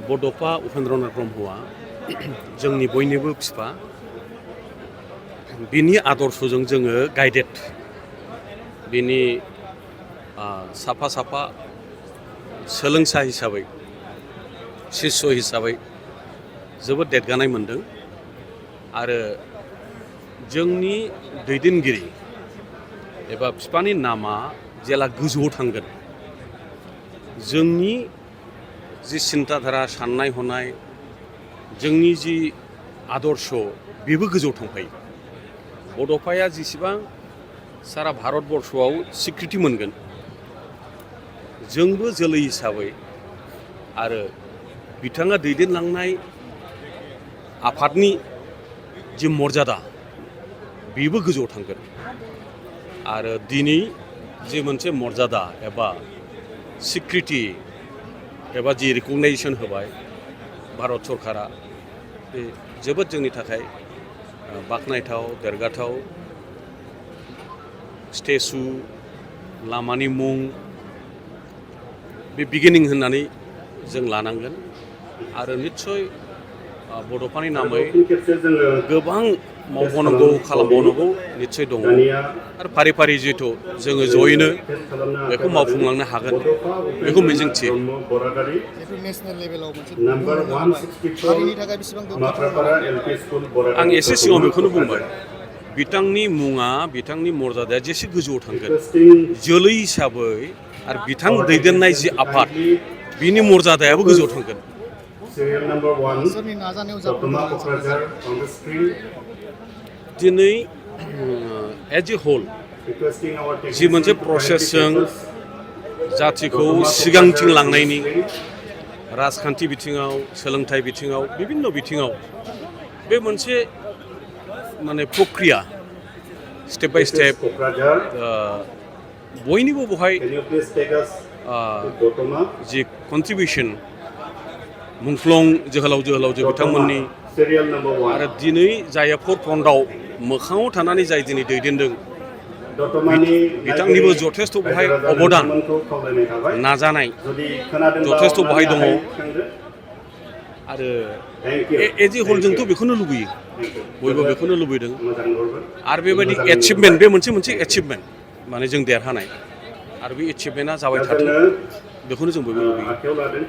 बड'फा उपेन्द्रनाथ ब्रह्मआ जोंनि बयनिबो बिफा। बिनि आदर्शजों जोङो गाइडेड, बिनि साफा साफा सोलोंसा हिसाबै, शिष्य हिसाबै जोबोद देरगानाय मोनदों। आरो जोंनि दैदेनगिरि एबा बिफानि नामा जेला गोजौआव थांगोन, जोंनि जि सिन्ताधारा, साननाय हनाय, जोंनि जि आदर्श, बेबो गोजौआव थांफायो। बड'फाया जेसेबां सारा भारतबर्षआव स्वीकृति मोनगोन, जोंबो जोलै हिसाबै आरो बिथाङा दैदेनलांनाय आफादनि जि मर्यादा, बेबो गोजौआव थांगोन। आरो दिनै जि मोनसे मर्यादा एबा स्वीकृति एबा जि रिकगनाइजेसन होबाय भारत सरकारा, बे जोबोद जोंनि थाखाय बाख्नायथाव, देरगाथाव। स्टेचु, लामानि मुं, बे बिगिनिं होननानै जों लानांगोन। आरो निस्सय बड'फानि नामै गोबां मावबावनांगौ, खालामबावनांगौ निस्सय दङ। आरो फारि फारि जिहेथु जोङो जयैनो बेखौ मावफुंलांनो हागोन, बेखौ मिजिंथियो। नेसनेल लेभेलाव हारिनि थाखाय बेसेबां गोग्गाथाव? आं एसे सिगाङाव बेखौनो बुंबाय, बिथांनि मुङा, बिथांनि मर्यादाया जेसे गोजौआव थांगोन, जोलै हिसाबै आरो बिथां दैदेननाय जि आफाद, बिनि मर्यादायाबो गोजौआव थांगोन। सोरनि नाजानायाव जाफुंगोन? दिनै एज ए हल जि मोनसे प्रसेसजों जाथिखौ सिगांथिं लांनायनि, राजखान्थि बिथिङाव, सोलोंथाइ बिथिङाव, बिभिन्न बिथिङाव बे मोनसे माने प्रक्रिया, स्टेप बाय स्टेप बयनिबो बेवहाय जि कन्ट्रिबिउसन, मुंख्लं जोहोलाव बिथांमोननि, आरो दिनै जाय फरफ्रन्टआव मोखाङाव थानानै जाय दिनै दैदेनदों, बिथांनिबो जथेस्थ' बेवहाय अबदान, नाजानाय जथेस्थ' बेवहाय दङ। आरो एज ए हल जोंथ' बेखौनो लुबैयो, बयबो बेखौनो लुबैदों। आरो बेबायदि एचिभमेन्ट, बे मोनसे एचिभमेन्ट, माने जों देरहानाय, आरो बे एचिभमेन्टआ जाबाय थाथों, बेखौनो जों बयबो लुबैयो।